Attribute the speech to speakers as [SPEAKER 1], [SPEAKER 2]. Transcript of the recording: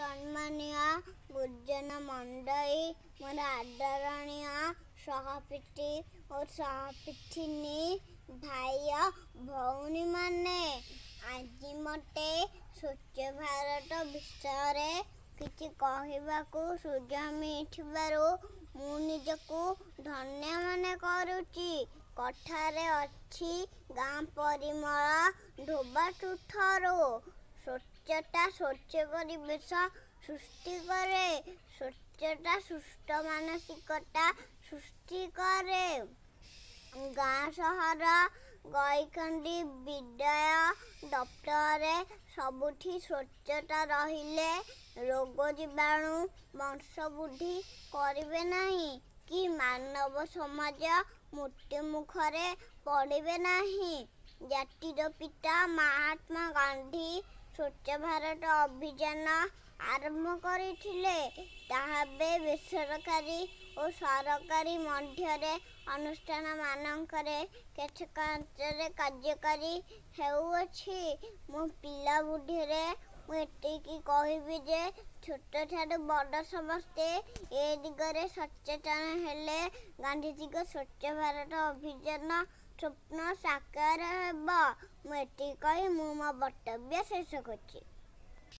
[SPEAKER 1] ସମ୍ମାନୀୟ ଗୁରୁଜନ ମଣ୍ଡଳୀ, ମୋର ଆଦରଣୀୟ ସହପାଠୀ ଓ ସହପାଠିନୀ ଭାଇ ଭଉଣୀମାନେ, ଆଜି ମୋତେ ସ୍ୱଚ୍ଛ ଭାରତ ବିଷୟରେ କିଛି କହିବାକୁ ସୁଯୋଗ ମିଳିଥିବାରୁ ମୁଁ ନିଜକୁ ଧନ୍ୟ ମନେ କରୁଛି। କଥାରେ ଅଛି, ଗାଁ ପରିମଳ ଧୋବା ତୁଠରୁ। ସ୍ୱଚ୍ଛତା ସ୍ୱଚ୍ଛ ପରିବେଶ ସୃଷ୍ଟି କରେ। ସ୍ୱଚ୍ଛତା ସୁସ୍ଥ ମାନସିକତା ସୃଷ୍ଟି କରେ। ଗାଁ, ସହର, ଗଳିକନ୍ଦି, ବିଦ୍ୟାଳୟ, ଦପ୍ତରରେ ସବୁଠି ସ୍ୱଚ୍ଛତା ରହିଲେ ରୋଗ ଜୀବାଣୁ ବଂଶବୃଦ୍ଧି କରିବେ ନାହିଁ କି ମାନବ ସମାଜ ମୃତ୍ୟୁ ମୁଖରେ ପଡ଼ିବେ ନାହିଁ। ଜାତିର ପିତା ମହାତ୍ମା ଗାନ୍ଧୀ ସ୍ୱଚ୍ଛ ଭାରତ ଅଭିଯାନ ଆରମ୍ଭ କରିଥିଲେ। ତାହା ଏବେ ବେସରକାରୀ ଓ ସରକାରୀ ମଧ୍ୟରେ ଅନୁଷ୍ଠାନମାନଙ୍କରେ କେତେକାଂଶରେ କାର୍ଯ୍ୟକାରୀ ହେଉଅଛି। ମୋ ପିଲା ବୁଦ୍ଧିରେ ମୁଁ ଏତିକି କହିବି ଯେ ଛୋଟଠାରୁ ବଡ଼ ସମସ୍ତେ ଏ ଦିଗରେ ସଚେତନ ହେଲେ ଗାନ୍ଧିଜୀଙ୍କ ସ୍ୱଚ୍ଛ ଭାରତ ଅଭିଯାନ ସ୍ୱପ୍ନ ସାକାର ହେବ। ମୁଁ ଏତିକି କହି ମୁଁ ମୋ ବକ୍ତବ୍ୟ ଶେଷ କରୁଛି।